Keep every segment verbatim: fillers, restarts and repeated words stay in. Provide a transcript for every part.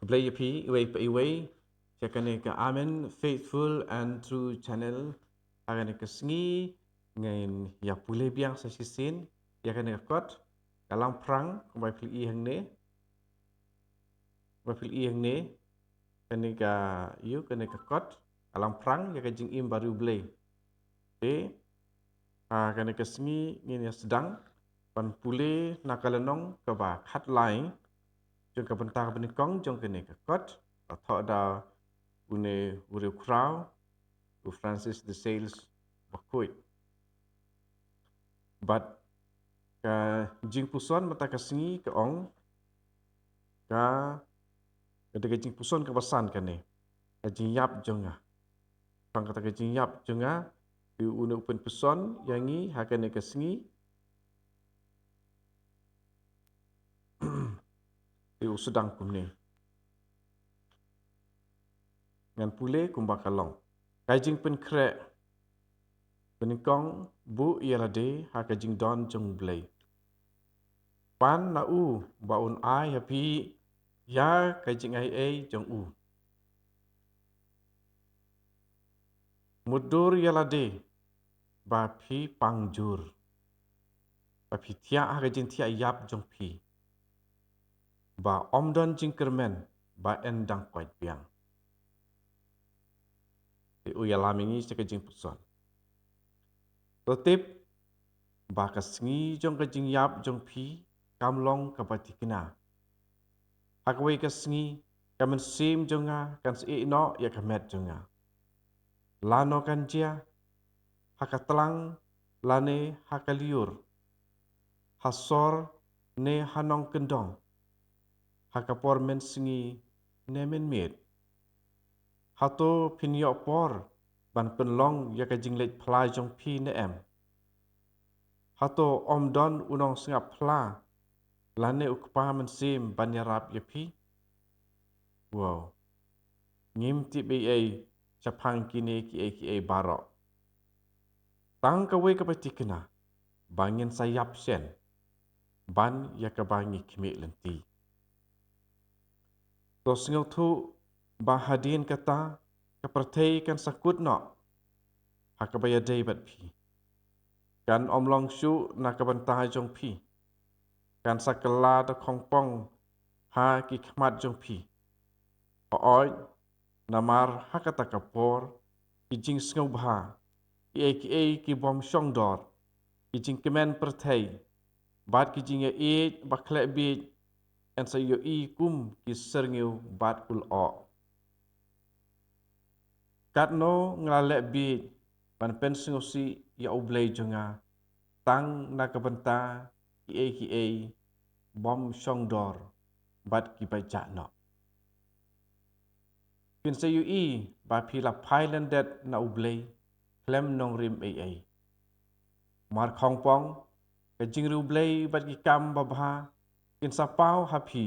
Blei ïa phi iwei pa iwei sha kane ka Amen Faithful and True Channel. Ha kane ka sngi ngin ïa pule biang sa shisien ïa kane ka kot, ka Lamphrang, kumba phi i hangne. Kumba phi i hangne, kane ka, ïa kane ka kot, ka Lamphrang ïa ka jingim ba riewblei. Te ha kane ka sngi ngin ïa sdang ban pule na ka lynnong kaba khatlai jong ka bynta kaba nyngkong jong kane ka kot, ba thoh da une u riewkhraw, u Francis de Sales Bakhuid. Bad ka jingpuson mynta ka sngi ka ong, ka, ka dei ka jingpuson kaba san kane, ka jingïap jong nga. Tang kata ka jingïap jong nga, te une u pynpuson ïa ngi ha kane ka sngi, te u sdang kumne. Ngan pule kumba ka long. Ka jingpynkhreh. Ba nyngkong, buh ïa lade ha ka jingdon jong U Blei. Pan na u ba un ai ha phi ïa ka jingai ei jong u. Mutdur ïa lade ba phi pang jur, ba phi thiah ha ka jingthiah ïap jong phi, ba ym don jingkyrmen ba yn dang koit biang. Te u ïalam ïa ngi sha ka jingpuson. To tip ba ka sngi jong ka jingïap jong phi kam long kaba thikna. Ha kawei ka sngi ka mynsiem jong nga kan sa ïeh noh ïa ka met jong nga. Lano kan jia, ha ka tlang lane ha ka lyiur, ha sor ne ha nongkyndong, ha ka por mynsngi ne mynmiet. Hato phin ïoh por ban pynlong ïa ka jingleit phla jong phi ne em? Hato ym don u nongsngap phla lane u kpa mynsiem ban ïarap ïa phi? Wow. Ngim tip ei ei shaphang kine kiei kiei baroh. Tang kawei kaba thikna, ba ngin sa ïap shen ban ïa kaba ngi khmih lynti. To sngewthuh ba hadien kata ka pyrthei kan sa kut noh ha kaba ïadei bad phi. Kan ym long shuh na ka bynta jong phi. Kan sa kylla da khongpong ha ki khmat jong phi. Hooid, namar ha kata ka por ki jingsngewbha, kiei kiei ki bym shongdor, ki jingkmen pyrthei bad ki jingïaieit ba khleh bieit yn sa ïohi kum ki syrngiew bad u lyoh. Katno nga la leh bieit ban pynsngewsih ïa U Blei jong nga tang na ka bynta kiei kiei bym shongdor bad kiba jah noh. Phin sa ïohi ba phi la phai lyndet na U Blei khlem nongrim ei ei. Mar khongpong, ka jingriewblei bad ki kam babha kin sa paw ha phi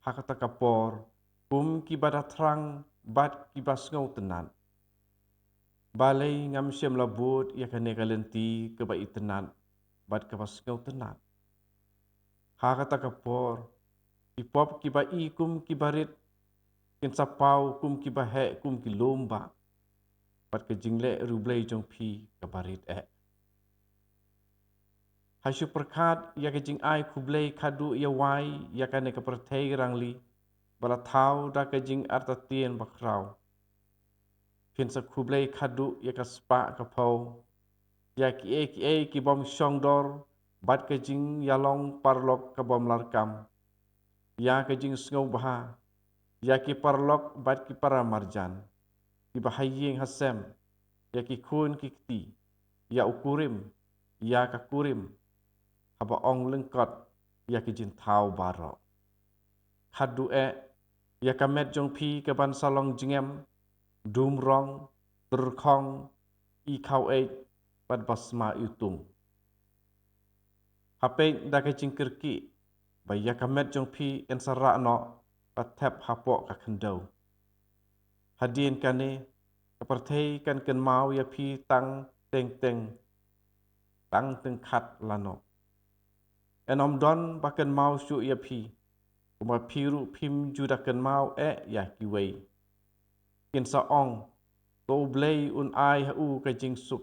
ha kata ka por kum kiba da thrang bad kiba sngewtynnat. Balei ngam shym la bud ïa kane ka lynti kaba itynnat bad kaba sngewtynnat? Ha kata ka por ki pop kiba i kum kiba rit kin sa paw kum kiba heh kum ki lum bah bad ka jingleh riewblei jong phi kaba rit eh. Ha shu pyrkhat ïa ka jingai khublei khadduh ïa wai ïa kane ka pyrthei rangli ba la thaw da ka jingartatien bakhraw. Phin sa khublei khadduh ïa ka spah ka phew, ïa kiei kiei ki bym shongdor bad ka jingïalong paralok ka bym larkam, ïa ka jingsngewbha, ïa ki paralok bad ki paramarjan, kiba ha ïing ha sem, ïa ki khun ki kti, ïa u kurim, ïa ka kurim, haba ong lyngkot ïa ki jingthaw baroh. Khadduh eh ïa ka met jong phi ka ban sa long jngem, dum rong, tyrkhong, i khaweit bad ba sma iwtung. Ha peit da ka jingkyrkieh ba ïa ka met jong phi yn sa rah noh bad thep hapoh ka khyndew. Hadien kane ka pyrthei kan kynmaw ïa phi tang teng teng, tang tyngkhat lano. Yn ym don ba kynmaw shuh ïa phi. kumba phi ruh phim ju da kynmaw eh ïa kiwei. Kin sa ong, to U Blei un ai ha u ka jingsuk.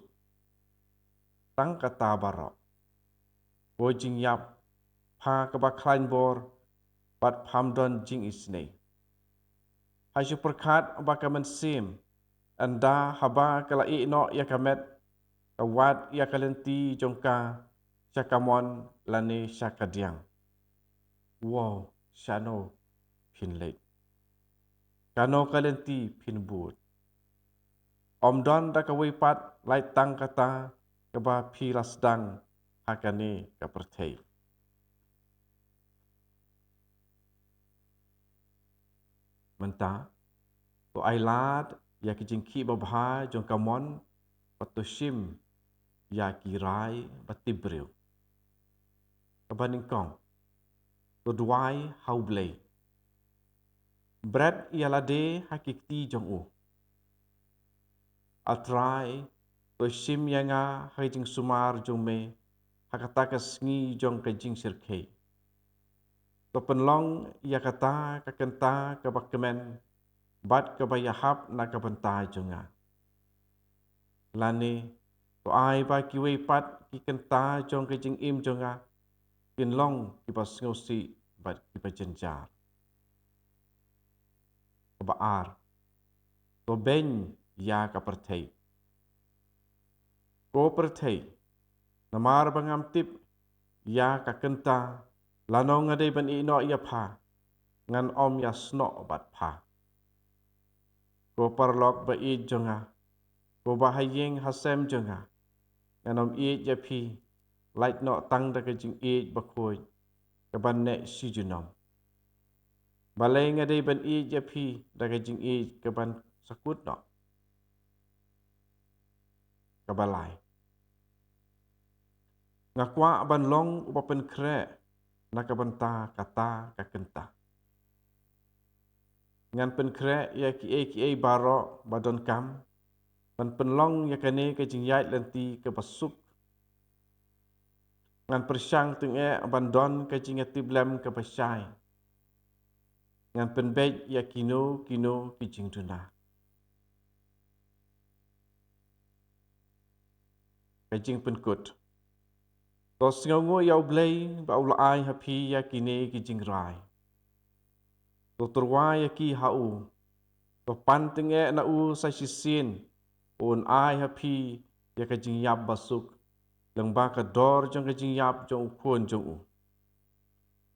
Tang kata baroh. Ko jingïap, pha kaba khlaiñ bor, bad pham don jingisynei. Ha shu pyrkhat ba ka mynsiem, ynda haba ka la ïeh noh ïa ka met, ka wad ïa ka lynti jong ka sha kamon lane sha kadiang. Wow, shano phin leit? Kano ka lynti phin bud? Ym don da kawei pat lait tang kata kaba phi la sdang ha kane ka pyrthei. Mynta, to ai lad ïa ki jingkhih babha jong ka mon, bad to shim ïa ki rai ba tip briew. Kaba nyngkong, to duwai ha U Blei. Bret ïa lade ha ki kti jong u. A Trai, to shim ïa nga ha ka jingsumar jong me ha kata ka sngi jong ka jingshyrkhei. To pynlong ïa kata ka kynta kaba kmen bad kaba ïahap na ka bynta jong nga. Lane, to ai ba kiwei pat ki kynta jong ka jingim jong nga kin long kiba sngewsih bad kiba jynjar. Kaba ar, to beiñ ïa ka pyrthei. Ko pyrthei, namar ba ngam tip ïa ka kynta lano nga dei ban ïeh noh ïa pha, ngan ym ïasnoh bad pha. Ko paralok ba ïeit jong nga, ko ba ha ïing ha sem jong nga, ngan ym ïeit ïa phi lait noh tang da ka jingïeit bakhuid kaban neh shi junom. Balei nga dei ban ïeit ïa phi da ka jingïeit kaban sa kut noh? Kaba lai, nga kwah ban long uba pynkhreh na ka bynta kata ka kynta. Ngan pynkhreh ïa kiei kiei baroh ba donkam ban pynlong ïa kane ka jingïaid lynti kaba suk. Ngan pyrshang tyngeh ban don ka jingïatiplem kaba shai. Ngan pynbeit ïa kino kino ki jingduna. Ka jingpynkut. To sngewnguh ïa U Blei ba u la ai ha phi ïa kine ki jingrai. To tyrwa ïa ki ha u. To pan tyngeh na u sa shisien, un ai ha phi ïa ka jingïap basuk lyngba ka dor jong ka jingïap jong u Khun jong u.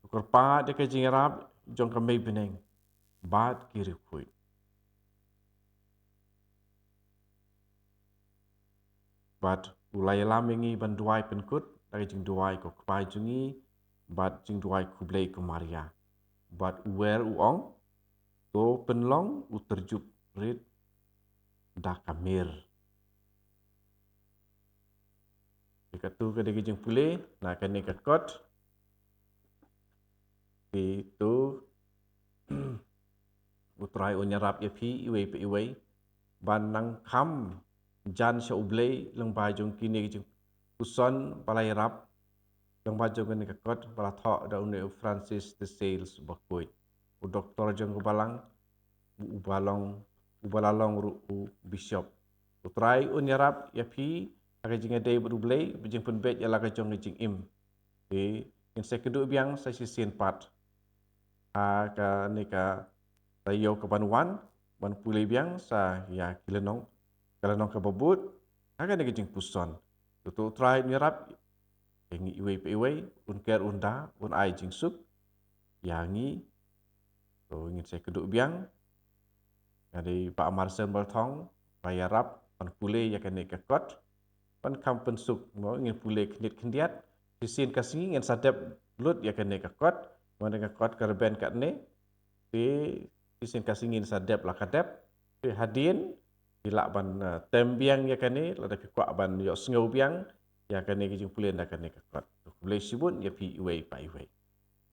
To kyrpad ïa ka jingïarap jong ka Mei Bneng bad ki riewkhuid. Bad u la ïalam ïa ngi ban duwai pynkut da ka jingduwai ko Kpa jong ngi bad jingduwai khublei ko Maria. Bad u wer u ong, to pynlong u tyrjup rit da ka mir. Te katu ka dei ka jingpule na kane ka kot. Te to U Trai un ïarap ïa phi iwei pa iwei ban nang kham jan sha U Blei lyngba jong kine ki jingpuson ba la ïarap lyngba jong kane ka kot ba la thoh da une u Francis de Sales Bakhuid, u doktor jong ka balang, u, uba long, uba la long ruh u bishop. U Trai un ïarap ïa phi ha ka jingïadei bad U Blei, ba jingpynbeit ïa la ka jong ka jingim. Te ngin sa ïakynduh biang sa shisien pat ha kane ka taïew kaban wan ban pule biang sa ïa ki lynnong, ka lynnong kaba bud ha kane ka jingpuson. To U Trai un ïarap ïa ngi iwei pa iwei, un ker un da, un ai jingsuk ïa ngi. To ngin sa ïakynduh biang. Nga dei Bah Marcel Balthong ba ïarap ban pule ïa kane ka kot ban kham pynsuk, mo, ngin pule khyndiat khyndiat. Shisien ka sngi ngin sa dep lut ïa kane ka kot, mo, kane ka kot ka rben katne. Te shisien ka sngi ngin sa dep la ka dep. Te hadien phi lah ban, eh, tem biang ïa kane lada phi kwah ban ïohsngew biang ïa kane ka jingpule na kane ka kot. Khublei shibun ïa phi iwei pa iwei.